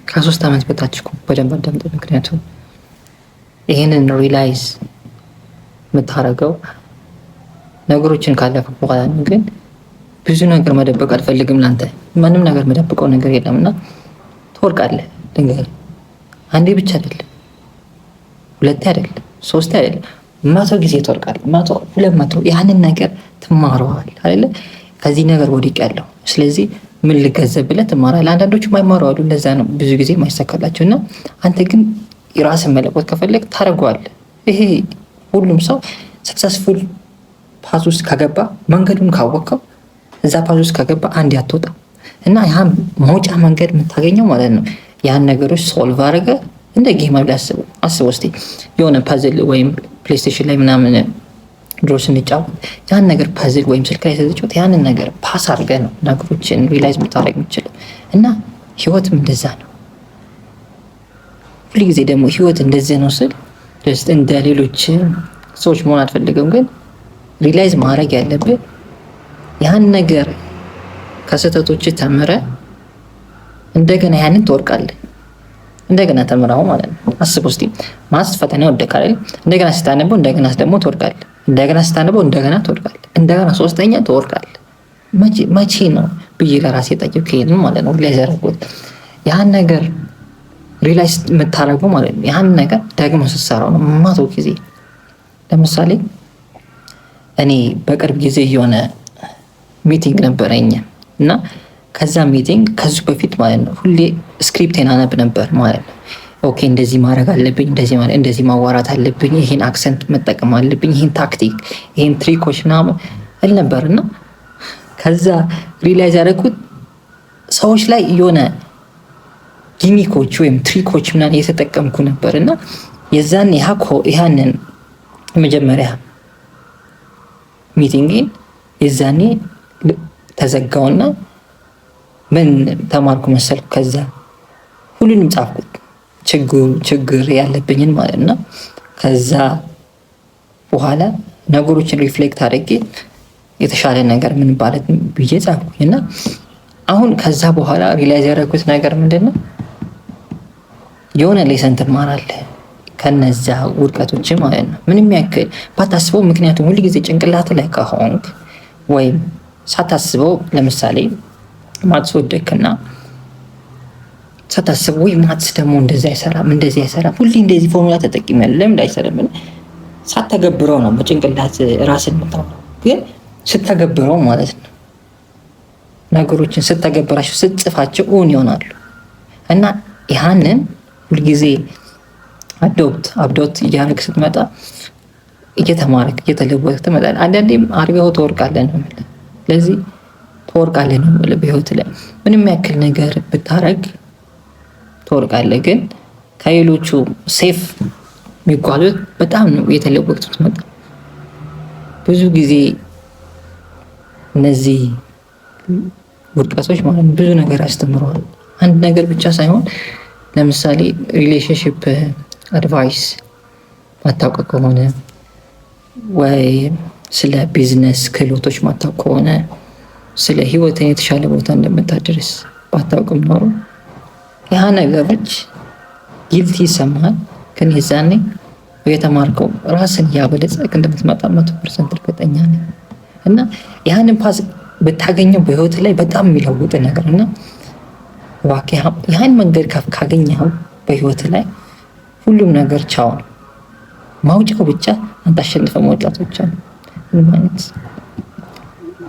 ከ3 ዓመት በታች እኮ በደንብ አዳምጠ። ምክንያቱም ይህንን realize የምታደርገው ነገሮችን ካለፈ በኋላ ነው። ግን ብዙ ነገር መደበቅ አልፈልግም ለአንተ፣ ምንም ነገር መደብቀው ነገር የለም እና ትወርቃለህ። ድንገት አንዴ ብቻ አይደለም፣ ሁለቴ አይደለም፣ ሶስቴ አይደለም፣ 100 ጊዜ ትወርቃለህ። 100፣ 200። ያንን ነገር ትማረዋል አይደለ? ከዚህ ነገር ወድቄያለሁ፣ ስለዚህ ምን ልገንዘብ ብለህ ትማራለህ። አንዳንዶቹ የማይማሩ አሉ። ለዛ ነው ብዙ ጊዜ የማይሳካላቸው። እና አንተ ግን የራስን መለወጥ ከፈለግ ታደርገዋለህ። ይሄ ሁሉም ሰው successful path ውስጥ ከገባ፣ መንገዱን ካወቀው፣ እዛ path ውስጥ ከገባ አንድ አትወጣም። እና ያ መውጫ መንገድ የምታገኘው ማለት ነው ያን ነገሮች solve አድርገህ እንደ game ብለህ አስበው። አስበው እስኪ፣ የሆነ puzzle ወይም PlayStation ላይ ምናምን ድሮ ስንጫወት ያን ነገር puzzle ወይም ስልክ ላይ ስትጫወት ያንን ነገር pass አድርገህ ነው ነገሮችን realize የምታደርግ የምችለው። እና ህይወትም እንደዛ ነው። ሁል ጊዜ ደግሞ ህይወት እንደዚህ ነው ስል እንደ ሌሎች ሰዎች መሆን አልፈልግም፣ ግን realize ማድረግ ያለብህ ያን ነገር ከስህተቶች ተምረህ እንደገና ያንን ትወርቃለህ። እንደገና ተምረው ማለት ነው። አስብ እስኪ፣ maths ፈተና ወደቅ አይደል? እንደገና ስታነበው እንደገና ደግሞ ትወድቃለህ። እንደገና ስታነበው እንደገና ትወድቃለህ። እንደገና ሶስተኛ ትወድቃለህ። መቼ ነው ብዬ ለራሴ ጠየቅኩ። ይሄንን ማለት ነው realize ያደረኩት፣ ያን ነገር realize የምታደርገው ማለት ነው። ያን ነገር ደግሞ ስትሰራው ነው 100 ጊዜ። ለምሳሌ እኔ በቅርብ ጊዜ የሆነ meeting ነበረኝ እና ከዛ meeting ከዙ በፊት ማለት ነው ሁሌ script ኤን አነብ ነበር ማለት ነው። Okay፣ እንደዚህ ማድረግ አለብኝ፣ እንደዚህ ማለት እንደዚህ ማዋራት አለብኝ፣ ይሄን accent መጠቀም አለብኝ፣ ይሄን ታክቲክ፣ ይሄን trick ኦች ምናምን እል ነበር። እና ከዛ realize ያደረኩት ሰዎች ላይ የሆነ gimmick ኦች ወይም trick ኦች ምናምን እየተጠቀምኩ ነበር። እና የዛን ያንን መጀመሪያ meeting ን የዛኔ ተዘጋውና ምን ተማርኩ መሰልኩ? ከዛ ሁሉንም ጻፍኩት፣ ችግር ያለብኝን ማለት ነው። ከዛ በኋላ ነገሮችን reflect አድርጌ የተሻለ ነገር ምን ባለት ብዬ ጻፍኩኝ። እና አሁን ከዛ በኋላ realize ያደረኩት ነገር ምንድን ነው? የሆነ lesson ትማራለህ ከነዛ ውድቀቶች ማለት ነው። ምንም ያክል ባታስበው፣ ምክንያቱም ሁል ጊዜ ጭንቅላት ላይ ከሆንክ ወይም ሳታስበው፣ ለምሳሌ maths ወደክና ሳታስበው ወይ maths ደግሞ እንደዚህ አይሰራም፣ እንደዚህ አይሰራም፣ ሁሌ እንደዚህ ፎርሙላ ተጠቅሜያለሁ፣ ለምን አይሰራም? ሳተገብረው ነው በጭንቅላት ራስን የምታወራው። ግን ስተገብረው ማለት ነው፣ ነገሮችን ስተገብራቸው፣ ስትጽፋቸው እውን ይሆናሉ። እና ያንን ሁልጊዜ adopt እያደረግ ስትመጣ እየተማረክ እየተለወጥክ ትመጣለህ። አንዳንዴም አድርገው ትወርቃለህ ነው የምልህ። ለዚህ ትወርቃለህ ነው የምልህ። በህይወት ላይ ምንም ያክል ነገር ብታረግ ትወርቃለህ። ግን ከሌሎቹ safe የሚጓዙት በጣም ነው እየተለወጥክ ትመጣ። ብዙ ጊዜ እነዚህ ውድቀቶች ማለት ብዙ ነገር ያስተምረዋል። አንድ ነገር ብቻ ሳይሆን፣ ለምሳሌ relationship advice ማታውቅ ከሆነ ወይ ስለ ቢዝነስ ክህሎቶች ማታውቅ ከሆነ፣ ስለ ህይወትን የተሻለ ቦታ እንደምታደርስ ባታውቅም ኖሮ ያ ነገሮች guilty ይሰማሃል። ግን የዛኔ የተማርከው ራስን እያበለጸግ እንደምትመጣ 100% እርግጠኛ ነኝ። እና ያንን path ብታገኘው በህይወት ላይ በጣም የሚለውጥ ነገር። እና እባክህ ያን መንገድ ካገኘኸው በህይወት ላይ ሁሉም ነገር ቻው ነው። ማውጫው ብቻ አንተ አሸንፈ መውጣት ብቻ ነው። ምንም አይነት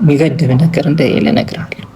የሚገድብ ነገር እንደሌለ እነግርሃለሁ።